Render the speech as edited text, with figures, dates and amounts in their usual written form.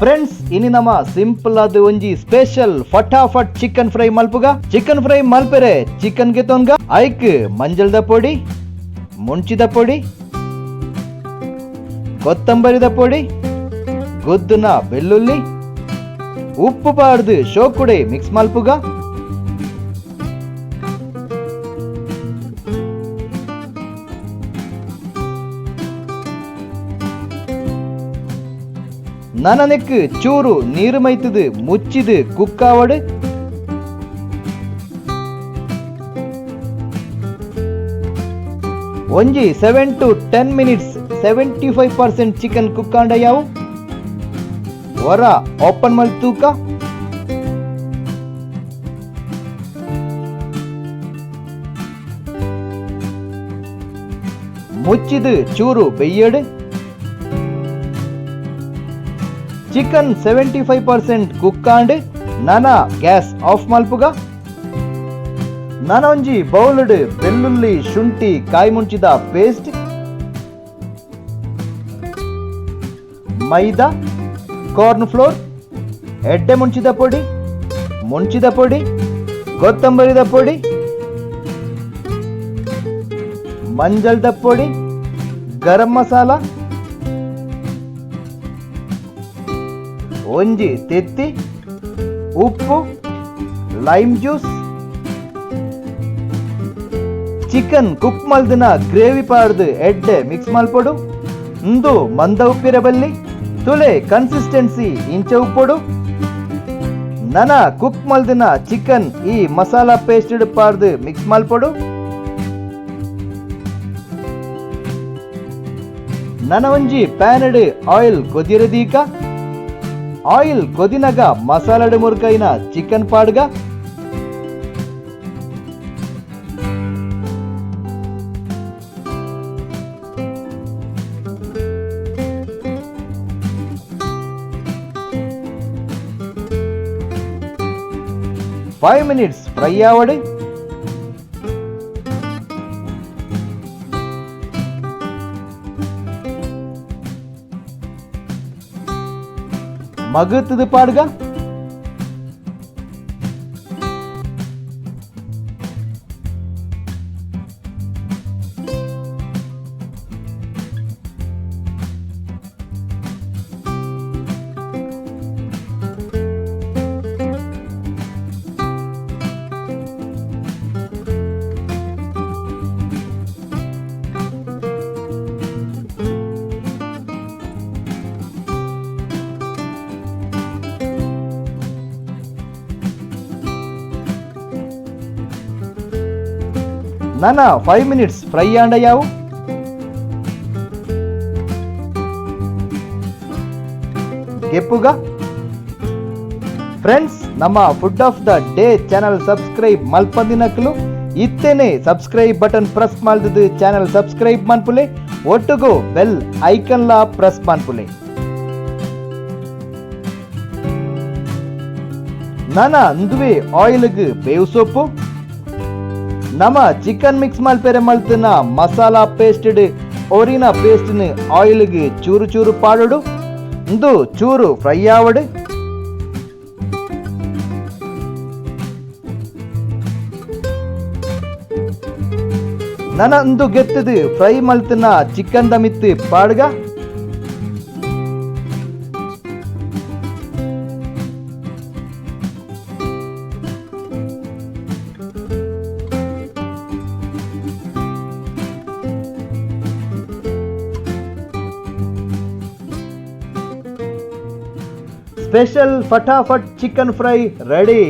Friends, ಇನಿ ನಮ್ಮ simple ಆದ ಒಂಜಿ ಸ್ಪೆಷಲ್ ಫಟಾಫಟ್ ಚಿಕನ್ ಫ್ರೈ ಮಲ್ಪುಗ. ಚಿಕನ್ ಫ್ರೈ ಮಲ್ಪೆರೆ ಚಿಕನ್ ಗೆತೊನ್ಗ. ಐಕ್ ಮಂಜಲ್ದ ಪೊಡಿ, ಮುಂಚಿದ ಪೊಡಿ, ಕೊತ್ತಂಬರಿದ ಪೊಡಿ, ಗುದ್ದುನ ಬೆಳ್ಳುಳ್ಳಿ, ಉಪ್ಪು ಪಾಡ್ದು ಶೋಕುಡೆ ಮಿಕ್ಸ್ ಮಲ್ಪುಗ. ನನನೆಕ್ ಚೂರು ನೀರು ಮೈತದು ಮುಚ್ಚಿದು ಕುಕ್ಕಾವಡು. ಒಂಜಿ 7 to 10 minutes 75% chicken ಕುಕ್ಕಾಂಡ ಯಾವು. ಹೊರ ಓಪನ್ ಮಲ್ ತೂಕ. ಮುಚ್ಚಿದು ಚೂರು ಬೆಯ್ಯಡು. ಚಿಕನ್ 75% ಕುಕ್ಕಾಂಡ್. ನನ ಗ್ಯಾಸ್ ಆಫ್ ಮಲ್ಪುಗ. ನನೊಂಜಿ ಬೌಲ್ಡ್ ಬೆಳ್ಳುಳ್ಳಿ, ಶುಂಠಿ, ಕಾಯಿ ಮುಂಚಿದ ಪೇಸ್ಟ್, ಮೈದಾ, ಕಾರ್ನ್ ಫ್ಲೋರ್, ಎಡ್ಡೆ ಮುಂಚಿದ ಪೊಡಿ, ಮುಂಚಿದ ಪೊಡಿ, ಕೊತ್ತಂಬರಿದ ಪೊಡಿ, ಮಂಜಲ್ದ ಪೊಡಿ, ಗರಂ ಮಸಾಲ, ಒಂಜಿ ತೆತ್ತಿ, ಉಪ್ಪು, lime juice, chicken cook ಮಲ್ದಿನ ಗ್ರೇವಿ ಪಾಡ್ದು ಎಡ್ಡೆ ಮಿಕ್ಸ್ ಮಲ್ಪೊಡು. ಇಂದು ಮಂದ ಉಪ್ಪಿರ ಬಲ್ಲಿ, ತುಲೆ ಕನ್ಸಿಸ್ಟೆನ್ಸಿ ಇಂಚ ಉಪ್ಪೊಡು. ನನ ಕುಕ್ ಮಲ್ದಿನ ಚಿಕನ್ ಈ ಮಸಾಲಾ ಪೇಸ್ಟ್ ಪಾಡ್ದು ಮಿಕ್ಸ್ ಮಲ್ಪೊಡು. ನನ ಒಂಜಿ ಪ್ಯಾನಡ್ ಆಯಿಲ್ ಕೊದಿರದೀಕ. ಆಯಿಲ್ ಕೊದಿನಗ ಮಸಾಲಡ್ ಮುರ್ಕೈನ ಚಿಕನ್ ಪಾಡ್ಗ. 5 ಮಿನಿಟ್ಸ್ ಫ್ರೈ ಆವಡು. ಮಗುತ್ತದು ಪಾಡ್ಗ. ನನ 5 ಮಿನಿಟ್ಸ್ ಫ್ರೈ ಆಂಡ ಯಾವು. ಗೆಪ್ಪುಗ. ಫ್ರೆಂಡ್ಸ್, ನಮ್ಮ Food of the Day channel subscribe ಮಲ್ಪಂದಿನಕ್ಲು ಇತ್ತೇನೆ subscribe button press ಮಲ್ದದು channel subscribe ಮನ್ಪುಲೆ. ಒಟ್ಟುಗು ಬೆಲ್ ಐಕನ್ಲಾ ಪ್ರೆಸ್ ಮನ್ಪುಲೆ. ನನ ಅಂದುವೆ ಆಯಿಲ್ಗ್ ಬೇವು ಸೊಪ್ಪು, ನಮ ಚಿಕನ್ ಮಿಕ್ಸ್ ಮಲ್ಪೆರೆ ಮಲ್ತಿನ ಮಸಾಲಾ ಪೇಸ್ಟೆಡ್ ಒರಿನ ಪೇಸ್ಟ್ನ ಆಯಿಲ್ಗೆ ಚೂರು ಚೂರು ಪಾಡೋಡು. ಇಂದು ಚೂರು ಫ್ರೈ ಆವಡು. ನನ ಇಂದು ಗೆತ್ತದು ಫ್ರೈ ಮಲ್ತಿನ chicken the ಮಿತ್ತು ಪಾಡ್ಗ. Special Fatafat chicken fry ready.